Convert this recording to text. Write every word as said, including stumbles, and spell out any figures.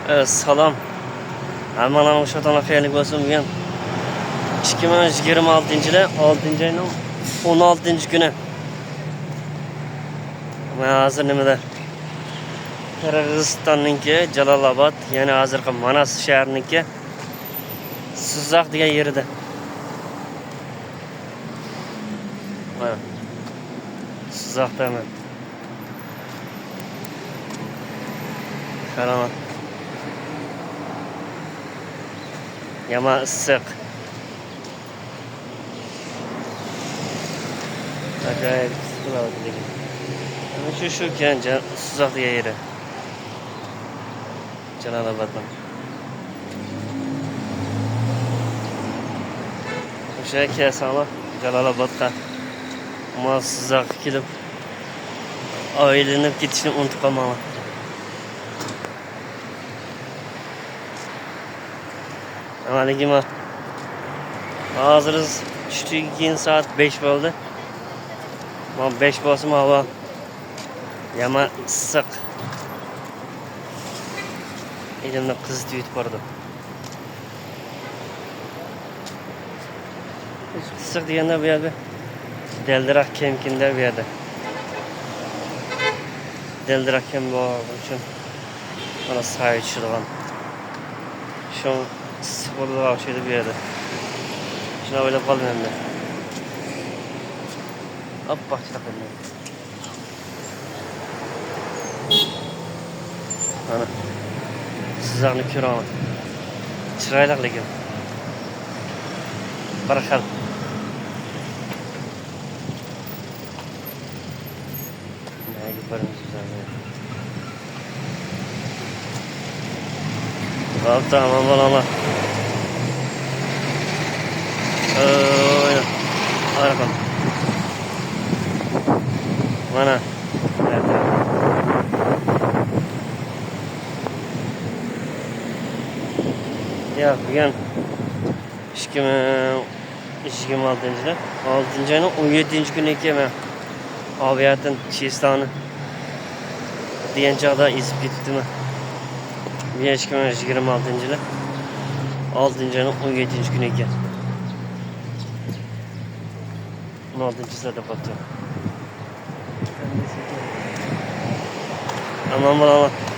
ئەسسالام. ھەممىڭلارنىڭ شۇ تاڭلار خەيرلىك بولسۇن. بۈگۈن ئىككى مىڭ يىگىرمە ئالتىنچى يىلى، ئالتىنچى ئاينىڭ ئون ئالتىنچى كۈنى. مەن ھازىر نېمىدە؟ قىرغىزىستاننىڭكى جالال ئاباد، يەنى ھازىرقى ماناس شەھىرىنىڭكى سۇزاق دېگەن يېرىدە. مانا. سۇزاقتا مەن. قاراڭ. يامان ئىسسىق. ئاجايىپ ئىسسىق بولۇۋاتىدۇ لېكىن. مانا شۇ، شۇ كەن جا-، سۇزاق دېگەن يېرى. جالال ئابادنىڭ. ئوشۇ كەلسەڭلار جالال ئابادقا، مانا سۇزاققا كېلىپ ئايلىنىپ كېتىشنى ئۇنتۇپ قالماڭلار. ئەمەلىيكى ما-، ھازىر چۈشتىن كېيىن سائەت بەش بولدى. مانا بەش بولسىمۇ ھاۋا يامان ئىسسىق. ئېلىمنى قىزىتىۋېتىپ بارىدۇ. ئىسسىق دېگەندە بۇ يەردە دەلدىراق كەمكىندە بۇ يەردە. دەلدىراق كەم بولغانلىقى ئۈچۈن مانا سايە چۈشىدىغان. شۇڭا ئىسسىق بولىدىغان ئوخشايدۇ بۇ يەردە. شۇنداق ئويلاپ قالدىم ئەمدى. ئاپئاق چىراغ. مانا، سىزلەرنى كۆرۈڭلار. چىرايلىق لېكىن. بىر خىل. نەگە بارىمىز بىز ھازىر؟ بوپتۇ، ئامان بولۇڭلار. ئوي، ئارقام. مانا. ياق، بۈگۈن ئىككى مىڭ يىگىرمە ئالتىنچى يىلى، ئالتىنچى ئاينىڭ ئون يەتتىنچى كۈنى ئىكەن. مەن ئابىياتىن چىستانى دېگەن چاغدا ئېزىپ كېتىپتىمەن. بۈگۈن ئىككى مىڭ يىگىرمە ئالتىنچى يىلى، ئالتىنچى ئاينىڭ ئون يەتتىنچى كۈنى ئىكەن. ئون ئالتىنچى سائەتتە قاپتۇ. ئامان بولۇڭلار.